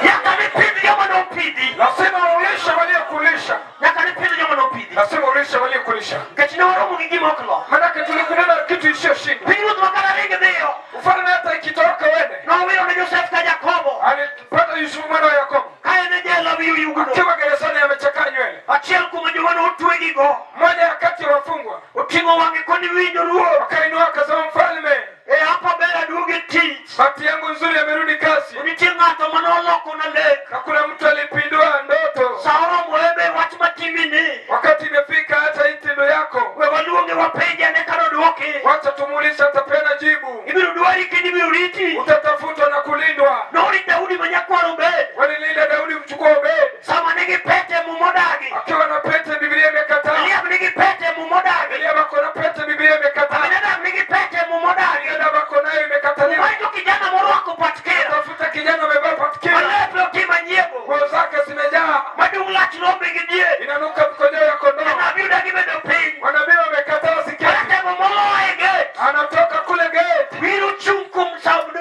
Nyaka nipidh joma nopidhi. lazima ulishe waliokulisha, Nyaka nipidh joma nopidhi. lazima ulishe waliokulisha. Nikech ne waromo gi gima ok lo. Manake tulikutana na kitu isiyoshinda. Pinyruoth ma kata ring dhiyo. Ufalme hata ikitoroka wende, Nowilo ne Josef ka Jakobo. alipata Yusufu mwana wa Yakobo Ka en e jela wi oyugno. akiwa gerezani amechakaa nywele. Achiel kuom joma notwegigo Mmoja ya kati ya wafungwa oting'o wang'e koni winjo ruoth. wakainua akasema, mfalme, E hapa ber aduogo e tich. bahati yangu nzuri amerudi kasi, Nitie ng'ato manoloko na lek. na kuna mtu alipindua ndoto. Sa oromo ebe wach matimi ni. Wakati imefika hata hii tendo yako, We waluonge wapenje ane kanodwoki. wacha tumuulize, atapeana jibu. Ibiro dwari kendo ibiro riti. Utatafutwa na kulindwa. Norit Daudi ma nyakwar Obed. Walilinda Daudi mchukua Obed Sama nigi pete mumodagi. akiwa na pete, Biblia imekataa. Eliab nigi pete mumodagi. Eliab ako na pete, Biblia imekataa. Aminadab nigi pete mumodagi. Aminadab ako nayo, imekataliwa. Umanyo kijana morwako patkera. Tafuta kijana amevaa patkira, Malepe otimo nyiego. nguo zake zimejaa, Madung' lach rombe gi diek. inanuka mkojo ya kondoo. Janabi odagi bedo piny. Manabii wamekataa siketi, Ratego moloyo e gate. anatoka kule gate Biro chung' kuom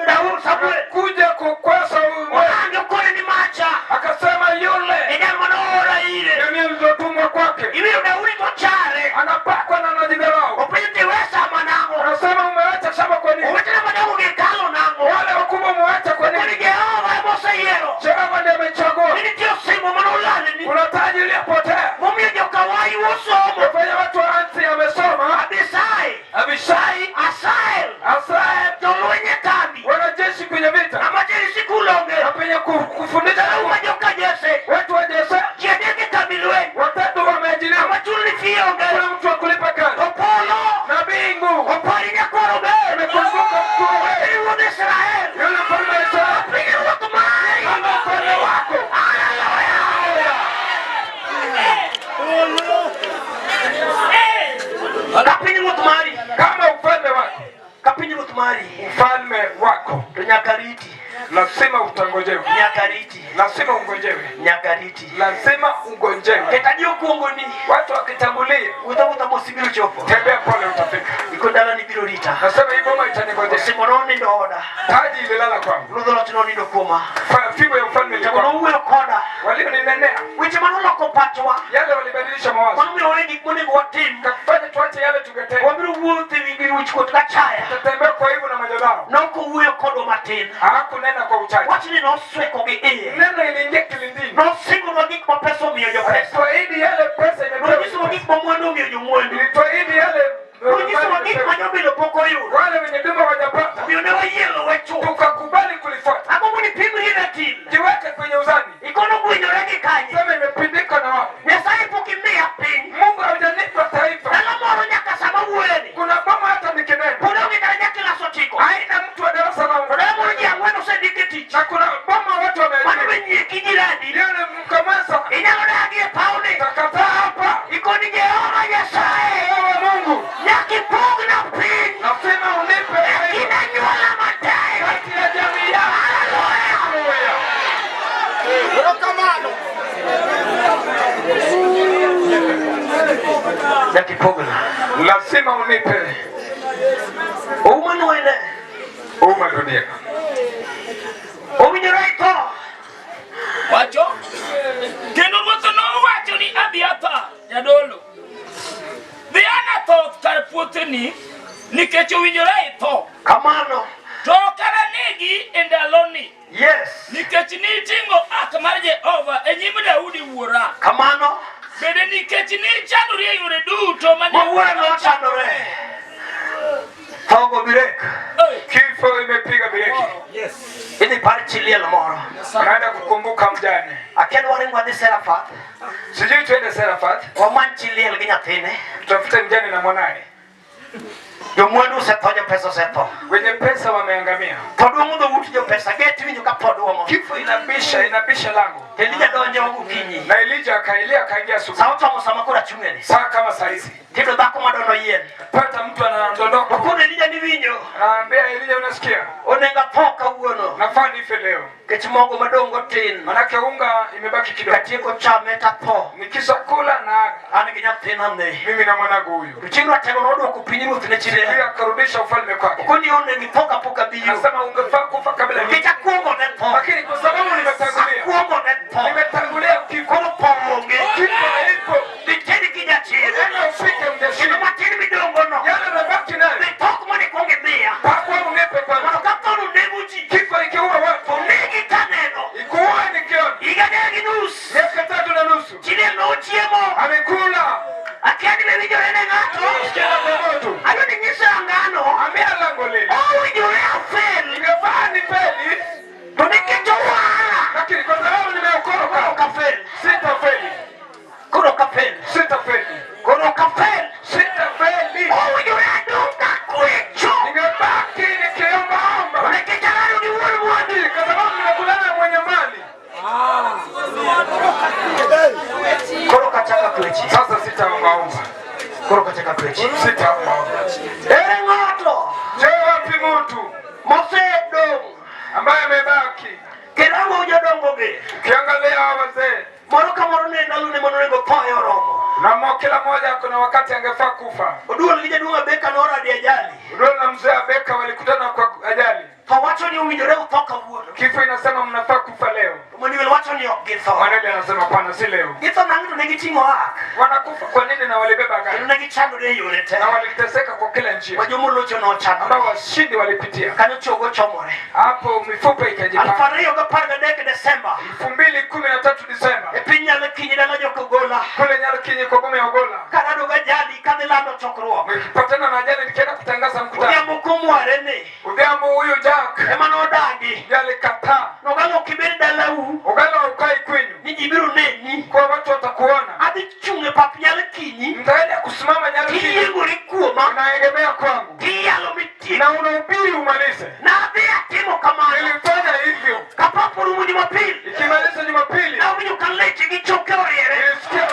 Daudi Samuel. kuja kukwasa ulimwengu, Orange okone ni macha. akasema yule E jal manoora ire. ndiye niliyotumwa kwake, Ibiro Daudi to chare. anapakwa na anajidharau. Openjo ti we sama nang'o. Anasema umeacha shamba kwa nini? Owetena madongo gi kalo nang'o. Wale wakubwa umeacha kwa Koni nini? Jehova emoseyiero. Jehova ndiye amechagua. Ni nitie osimbo manolalni. Kuna taji iliyopotea, Momiyo jokawai osomo. umefanya watu waanzi amesoma. Abisai. Abishai, Asael. Asael, Jolweny e kambi. wanajeshi kwenye vita Amajeri sikulonge. na penye kufundisha Dharau ma joka Jesse. watu wa Jese Ji adek e kambi lweny. watatu wameajiriwa, Amachulni fi onge. kuna mtu wa kulipa kazi Opolo. na bingu Opari nyakwar Obed. Amekumbuka mkuu wewe. Piny ruodh Israel. yule mfalme wa Israeli Piny ruoth mari. kama mfalme wako. Haleluya. Ka piny ruoth mari. Kama ufalme wako, Ka piny ruoth mari. ufalme wako To nyaka riti. lazima utangojewe, Nyaka riti. lazima ungojewe, Nyaka riti. lazima ungonjewe. Ket adi okuongoni. Watu wakitangulia, Wuotho awuotha mos ibiro chopo. tembea pole, utafika. Iko dalani biro rita. Nasema hii boma itanigojea. Osimbo nonindo oda. Taji ililala kwangu, Ruodh loch nonindo kuoma. Fimbo ya ufalme Tego ilikuwa. nowuoyo koda. Walioninenea Weche manoloko pachwa. yale walibadilisha mawazo, Manomiyo wawe gik monego watim. kafanya tuache yale tungetenda. Wabiro wuotho e wi wichkuot gachaya. Tutatembea kwa aibu na madharau. Nokowuoyo kodwa matin. Hakunena kwa uchache, Wachni nosweko gi iye. neno iliingia kilindini. Nosingonwa gik ma pesa omiyo jopesa. Tuahidi yale pesa imepewa, Nonyisowa gik ma mwandu omiyo jomwandu. ilituahidi yale Nonyisowa gik ma jobilo pok oyudo. wale wenye duma wajapata, Omiyo ne wayie luwe chuth. tukakubali kulifuata. Agombo ni pimri ratil. Jiweke kwenye uzani, Ikono gwinyore gi kanye. sema imepindika na wapi. Nyasaye pok imiya piny. Mungu haujanipa taifa. Dala moro nyaka sama wuoyeni. Kuna boma hata nikinena Pod onge kata nyakilas ochiko. haina mtu wa darasa la To dala moro ji ang'wen osendik e tich. na kuna boma watu Mano wameajiriwa. be nyieki jirani. Yule mkamasa Inyalo dagi e pawni. takataa hapa. Ikoni Jehova Nyasaye. Ewe Mungu, Nyaka ipogna piny. nasema unipe taifa Kind anyuola matek. kati ya jamii yako. Haleluya. Nyaka ipogna. Lazima unipe Ouma nwene. uma dunia. Owinjore itho. Wacho. Kendo ruoth nowacho ni Abiathar jadolo, dhi Anathoth kar puotheni nikech owinjore itho. Kamano. To ok ananegi e ndaloni Yes. nikech niting'o ark mar Jehova e nyim Daudi wuora. Kamano. Bende nikech nichandori e yore duto mane Ma wuora nochandore. Tho go birek. Kifo imepiga bireki. Idhi par chi liel moro. Unaenda kukumbuka mjane. Akia dwaro ni wadhi Serafat. Sijui tuende Serafat, Wamany chi liel gi nyathine. tutafute mjane na mwanaye. Jomwandu osetho, jopesa osetho. Wenye pesa wameangamia. Tho duong'o dhout jopesa. Get winjo ka tho duong'o. Kifo inabisha, inabisha lango. Elija donjo gokinyi. Na Elija akaelia akaingia asubuhi. Sa ochomo sama koro achung'eni. Saa kama saa hizi. Tiyudo dhako madono yien. Pata mtu anadondoka. Okono Elija ni winjo. Anaambia Elija, unasikia? Onego atho kawuono. Nafaa nife leo. Nikech mogo madong' tin. Manake unga imebaki kidogo. Katieko chame tatho. Nikisha kula na An gi nyathina ni. mimi na mwanangu huyu. To chieng' ratego nodwoko piny ruoth ne chi Pia liel. akarudisha ufalme kwake. Okoni onego itho kapok abiro. Anasema ungefaa kufa kabla ya Nikech akuongo ne tho. lakini kwa sababu nimetangulia, Akuongo ne tho. nimetangulia kifo. Koro tho onge. Kifo haipo. Dhi ted gi jachir. Enda upike mjashiri. Kendo matin midongo no. Yale mebaki nayo Dhi tok mondo ikwong idhiya. pakwa unipe Mondo kwanza. ka tho onego ji. Kifo ikiua watu, To negi taneno. ikuue nikiona. Higa adek gi nus. Miaka 3 na nusu Chi liel nochiemo. amekula. Akia ni be winjore ne ng'ato. Sikia kwa moto. Adwa ni nyiso angano. Ambia lango lile. Owinjore afel. Ingefaa nifeli, To nikech owara. lakini kwa sababu Koro nimeokoka ok afel. sitafeli, Koro ok afel. sitafeli, Koro ok afel. sitafeli. Owinjore adong' kakwecho. Ningebaki nikiombaomba, Nikech arado gi wuon mwandu. kwa sababu nimekutana na mwenye mali. Koro kachaka kwechi. Sasa sitaombaomba, Koro kachaka kwechi. sitaombaomba. Ere ng'ato Je, wapi mtu mosedong' ambaye amebaki? kirango jodongo gi Ukiangalia hawa wazee moro ka moro ne ndalone manonego thoye oromo. na kila mmoja kuna wakati angefaa kufa. Oduol gi jaduong' Abeka noradi ajali. Oduol na mzee Abeka walikutana kwa ajali. Tho wacho ni owinjore utho kawuono. Kifo inasema mnafaa kufa leo. Manuel wacho ni ok githo. Manuel anasema hapana, si leo. Githo nang'o to ne giting'o ak. Wanakufa kwa nini na walibeba Kendo gari ne gichandore e yore te. na waliteseka kwa kila njia Ma jomolocho nochandore. ambao washindi walipitia. Kanyo chogo chomore. Hapo mifupa Aluf ikajipanga. 2013 Desemba. 2013 Disemba E piny Nyalkinyi dala Jokogola. kule Nyalkinyi kwa boma ya Ogola, Karado gajali kadhi lando chokruok. nikipatana na ajali nikienda kutangaza mkutano. Odhiambo komware ni. Odhiambo huyu Jack Ema nodagi. ndiye alikataa. Nogalo ok ibed dalau. Ogalo ukai kwinyu Ni ji biro neni. kwa watu watakuona. Adhi chung' e pap Nyalkinyi. Nitaenda kusimama Nyalkinyi, Tiyiengori kuoma. unaegemea kwangu Tiyalo mitieko. na unahubiri umalize. Nadhi atimo kamano. Nilifanya hivyo, Kapok orumo Jumapil. ikimaliza Jumapili Nawinjo ka leche gi choke oriere. nilisikia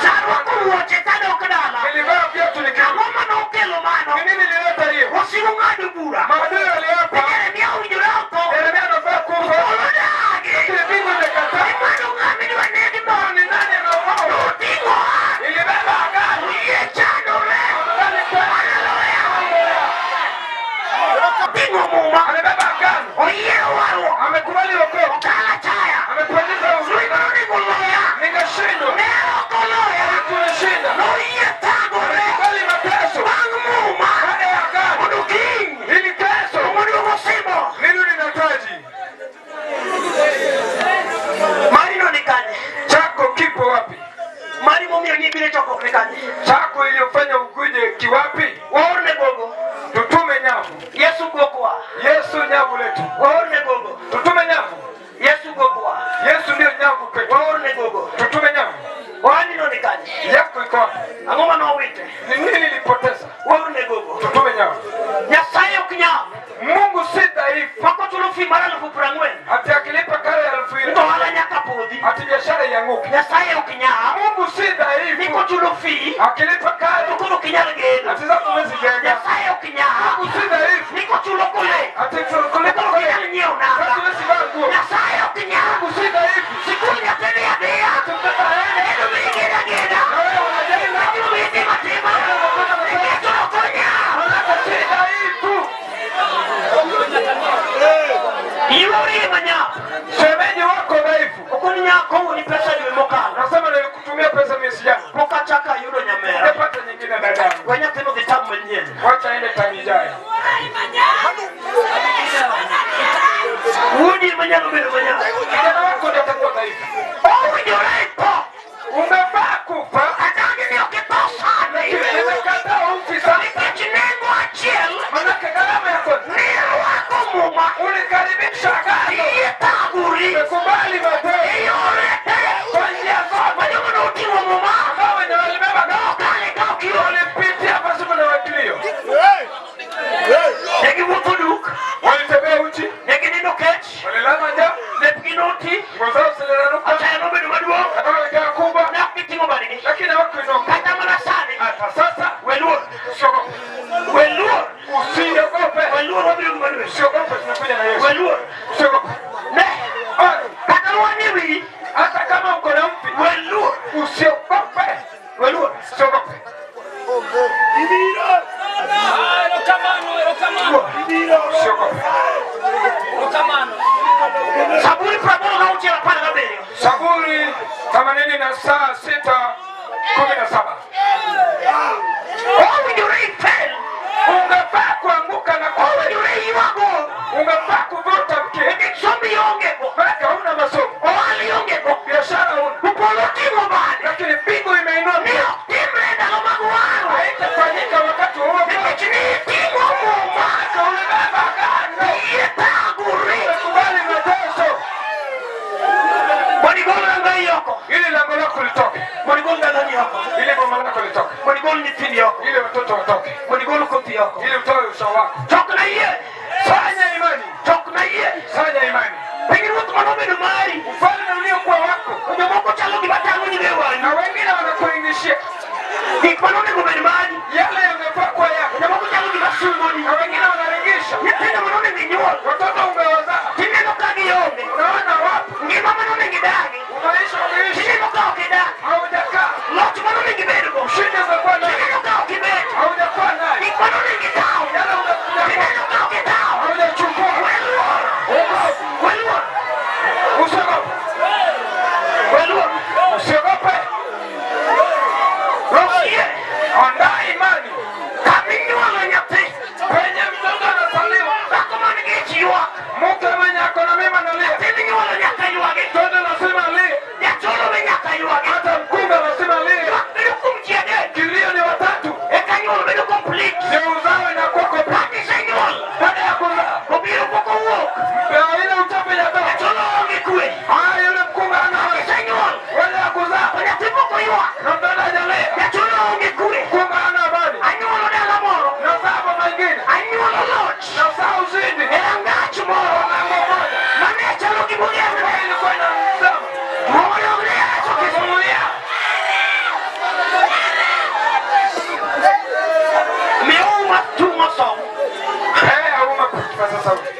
Sarwako wuoche kadok dala. nilivaa viatu nikiwa. Ang'o manokelo mano? Ni nini lileta hiyo? Wasigu ng'ado bura. Maadui waliapa Jeremia owinjore otho. Yeremia anafaa kufa, Polo dagi. lakini mbingu imekataa. Ni mano ng'ama idwa negi Ni nani anauawa? Oting'o ak. Ilibeba agano. Oyie chandore. Afadhali kwa- Oting'o muma. Amebeba agano. Oyiero warruok. Amekubali wokovu. Okalo achaya. Ametuagiza Sui uzima. manonego loya. Ningeshindwa. Ne ok oloya. Tulishinda. Noyie thagore. Bali mateso. Bang' muma. Baada ya agano. Mondo kiny. Ili kesho Omoduogo simo. nirudi na taji. Mari no ni kanye? Chako kipo wapi? Mari momiyo nyibiro chokruok ni kanye? Chako iliyofanya ukuje kiwapi? Waorne gogo. Tutume nyavu. Yesu gwokwa. Yesu nyavu letu. Waorne gogo. Tutume nyavu. Yesu gwokwa. Yesu ndiyo nyavu kwetu. Waorne gogo. Tutume nyavu. Ohandino ni kanye? Yako iko wapi? Ang'o manowite? Ni nini nilipoteza? Waorne gogo. Tutume nyavu. Nyasaye ok nyap. Mungu si dhaifu. Pok ochulo fee mar 40,000. Ati akilipa karo ya 4,000 To ohala nyaka podhi. ati biashara ianguke. Nyasaye ok nyap. Mungu si Ni dhaifu. kochulo fee Akilipa to karo koro ok inyal gedo. ati sasa huwezi jenga. Nyasaye ok nyap. Mungu si dhaifu. Ni kochulo kule Ati to kulipa koro ok kule inyal nyiewo sasa nanga. huwezi vaa nguo. Nyasaye ok nyap. Mungu si dhaifu. Sikul nyathi dhi adhiya. Ati mtoto aende Bedo be igeda ageda. na wewe unajenga. Lakini be itimo atima. Nikech ok onyap. Manake si dhaifu. Iwori manyap. Shemeji wako dhaifu. Okoni nyako ni pesa dwe mokalo. Nasema nilikutumia pesa miezi jana. Pok achako ayudo nyamera. Nipate nyingine dadangu. We nyathino dhi tam manyien. Wacha aende tamu ijayo. Wuodi ema nyalo bedo manyap. Kijana wako ndiye atakuwa dhaifu. Owinjore itho. Umefaa kufa. utoe uzao wako. Chokna yie. Fanya imani, Chokna yie. fanya imani. Pinyruoth manobedo mari. Ufalme uliokuwa wako To jomoko chalo gima tang'o ni na wang'i. wengine wanakuingishia Gik manonego bed mari. yale yangefaa kuwa yako, To jomoko chalo gima sungoni. na wengine wanaringisha. Nyithindo manonego inyuol. Watoto umewazaa, Tineno ka gionge. unaona wapi Ngima manonego idagi. umaisha ungeishi, Tineno ka ok idak. haujakaa. Loch manonego ibedgo. Ushindi umekuwa naye, Tineno ka ok ibet. haujakuwa naye. Gik manonego ikaw. Yale umekunyakua, Tineno ka ok ikaw. haujachukua. We luor. Ogopa, We luor. usiogope, We luor. usiogope. Los yie. Andaa imani. Kama inyuolo nyathi. Penye mtoto anazaliwa, Dhako man gi ich ywak. mke mwenye ako na mimba analia, Nyathi minyuolo nyaka ywagi. mtoto lazima alie, Jacholo be nyaka ywagi. hata mkunga lazima alie. Ywak bedo kuom ji adek. Kilio ni watatu, Eka nyuol bedo complete. ndio uzao inakuwa complete. Bang' isenyuol, Baada ya kuzaa, obiro pok owuok. ndio ile uchafu inatoka. Jacholo onge kwe. Ah, yule mkunga hana Bang' amani. isenyuol, Baada ya kuzaa, to nyathi pok oywak. na mtoto hajalia, Jacholo onge kwe. mkunga hana amani. Anyuolo dala moro. Nazaa baba ingine, Anyuolo loch. nazaa ushindi. E rangach moro. Lango moja Mane chalo gi bugena. ambayo ilikuwa inamzama Moyo ne Yesu Kristo. kuzuia. Miuma tung'o som. Eh, auma kipaza sauti.